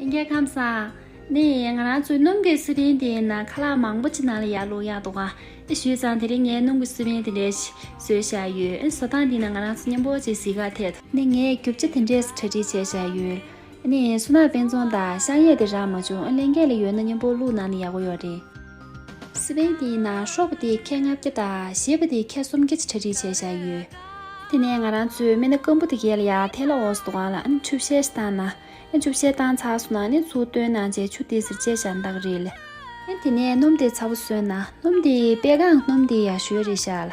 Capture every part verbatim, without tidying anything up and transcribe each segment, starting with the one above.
ལྷན་རྒྱས་ཁམས་བཟང་། ནི་ང་རང་ཚོའི་སྣུམ་གྱི་སི་པན་དེའི་ནང་ཁ་ལག་མང་པོ་ཅིག་ནང་ལ་ཡར་བླུག་ཡག་འདུག་ག་ཨེ་ཞུས་ཙང་དེ་རིང་ངས་སྣུམ་གྱི་སི་པན་དེ་འདྲས་ཞིག་བཟོས་བཞག་ཡོད། ཨེ་བཟོ་སྟངས་འདི་ནི་ང་རང་ཚོ་མཉམ་པོ་ཅིག་གཟིགས་ག་ཐད། ནི་ངས་རྒྱུ་ཆ་དེ་འདྲས་གྲ་སྒྲིག་བྱས་བཞག་ཡོད། ནི་སོ་ནག་དཔེ་ཚོང་དང་ཤ་ཡས་དེ་རག་མ་བྱུང་། ཨེ་ལྷན་རྒྱས་ལ་ཡོད་ན་མཉམ་པོ་བླུག་གནང་ན་ཡག་པོ་ཡོད་རེད། སི་པན་དེའི་ནང་ཧྲོག་པ་དེ་ཁལ་ལྔ་བརྒྱ་དང་ཞིབ་པ་དེ་ཁལ་སུམ་བརྒྱ་ཅིག་གྲ་སྒྲིག་བྱས་བཞག་ཡོད། དེ་ནས་ང་རང་ཚོས་སྨན་སྣ་སྐམ་པོ་དེ་གས་ལ་ཡར་ཐལ་བ་འོག་སུ་འདུག་ག་ལ་ཨ་ནི་ཆུ་བཤལ་ཞིག་བཏང་ན། ཨ་ཆུ་བཤལ་བཏང་ཚར་སོང་ན་ཨ་ནི་ཚུར་བཏོན་གནང་བྱས་ཆུ་དེ་ཟེར་བཅད་བཞག་ན་ད་ག་རེད་ལ། ཨ་དེ་ནས་སྣུམ་དེ་ཚ་པོ་བཟོས་ན་སྣུམ་དེ་པད་ཁང་སྣུམ་དེ་ཡག་ཤོས་རེད་ཤག་ལ།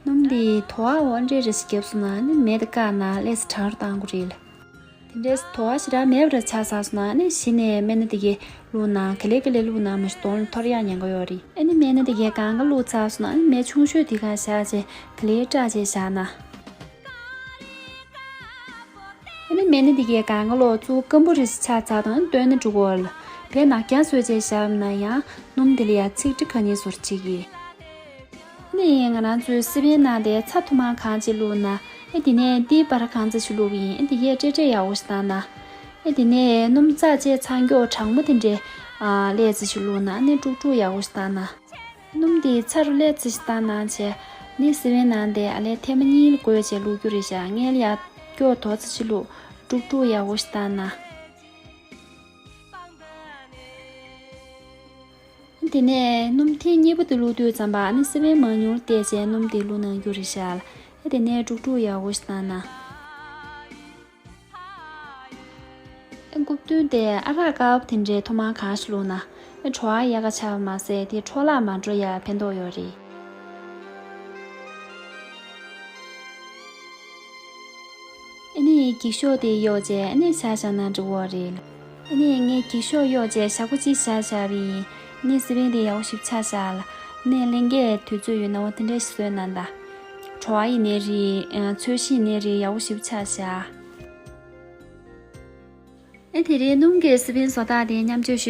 སྣུམ་དེ་དོ་བ་འོ་འདྲས་རེ་ཞིག་བརྒྱབ་སོང་ན་ཨ་ནི་མེ་དེ་བཀག་ན་ལས་སུ་གྲང་རུ་བཏང་དགོས་རེད་ལ། དེ་འདྲས་དོ་བ་ཞེ་དྲག་མེད་པ་ར་ཆགས་ཚར་སོང་ན་ཨ་ནི་གཞི་ནས་སྨན་སྣ་དེ་གས་བླུགས་ན་ག་ལེ་ག་ལེ་བླུགས་ན་མ་གཞི་གདོང་ལ་འཐོར་ཡག་ཉེན་ཁ་ཡོད་རེད། ཨ་ནི་སྨན་སྣ་དེ་གས་གང་ག་བླུགས་ཚར་སོང་ན་ཨ་ནི་མེ་ཆུང་ཤོས་དེ་ག་བཞག་བྱས་ག་ལེ་སྲེག་བྱས་བཞག་ན། ཨ་ནི་སྨན་སྣ་དེ་གས་གང་ག་ལོག་ཚུར་སྐམ་པོ་རེ་ཞིག་ཆགས་ཚར་དང་བཏོན་ན་འགྲིག་གོ་ལ། དེ་ནག་རྐྱང་བཟོས་བྱས་བཞག་ན་ཡང་སྣུམ་དེ་ལ་ཡང་ཚིག་འབྲུ་ག་ནས་ཟུར་གཅིག་གིས། ནི་ང་རང་ཚོའི་སི་པན་ནང་དེ་ཚྭ་ཐུར་མ་གང་ཅིག་བླུགས་ན། ཨེ་དེ་ནས་ཏིལ་སྦར་གང་ཙམ་ཞིག་བླུགས་པ་ཡིན། ཨེ་དེ་གས་སྲེག་སྲེག་ཡག་པོ་ཞིག་བཏང་ན། ཨེ་དེ་ནས་སྣུམ་བཙག་བྱས་ཚར་མགྱོགས་གྲང་མོ་དེ་འདྲས་ཨ་ལས་ཙམ་ཞིག་བླུགས་ན་ཨ་ནི་དཀྲུག་དཀྲུག་ཡག་པོ་ཞིག་བཏང་ན། སྣུམ་དེ་ཚ་རུ་ལས་ཙམ་ཞིག་བཏང་གནང་བྱས། ནི་སི་པན་ནང་དེ་ཨ་ལས་ཐེངས་མ་གཉིས་ལ་བགོས་བྱས་བླུགས་རྒྱུ་རེད་ཤག་སྔོན་ལ་ཡར་མགྱོགས་དོ་ཙམ་ཞིག་བླུགས་དཀྲུག་དཀྲུག་ཡག་པོ་ཞིག་བཏང་ན། དེ་ནས་སྣུམ་ཐེངས་གཉིས་པ་དེ་བླུགས་དུས་ཙམ་པ་ཨ་ནི་སི་པན་མང་ཉུང་ལ་བལྟས་བྱས་སྣུམ་དེ་བླུགས་གནང་རྒྱུ་རེད་ཤག་ལ། ཨ་དེ་ནས་དཀྲུག་དཀྲུག་ཡག་པོ་ཞིག་བཏང་ན། ཨ་སྐུ་མདུན་དེ་ཨ་རག་དཀར་པོ་དེ་འདྲའི་ཐུར་མ་གང་ཞིག་བླུགས་ན། ཨ་བྲོ་བ་ཡག་ག་ཆགས་པ་མ་ཟད་དེ་འཕྲོ་བརླག་མ་འགྲོ་ཡག་ཕན་ཐོགས་ཡོད་རེད། ཨ་ནི་འགྱིག་ཤོག་དེ་གཡོགས་བྱས་ཨ་ནི་བཞག་བཞག་ན་འགྲིག་གི་རེད། ཨ་ནི་ངས་འགྱིག་ཤོག་གཡོགས་བྱས་ཞག་པོ་གཅིག་བཞག་བཞག་པ་ཡིན། ཨ་ནི་སི་པན་དེ་ཡག་པོ་ཞིག་ཆགས་བཞག་ལ། ཨ་ནི་ལྷན་རྒྱས་དུས་ཚོད་ཡོད་ན་འོ་དེ་འདྲ་ཞིག་བཟོས་གནང་དང་། བྲོ་བ་ཡིན་ནའི་རེད། ཨ་ཚོས་གཞི་ཡིན་ནའི་རེད། ཡག་པོ་ཞིག་ཆགས་བཞག་ཨ་དེ་རིང་སྣུམ་གྱི་སི་པན་བཟོ་སྟངས་དེ་མཉམ་སྤྱོད་ཞུ།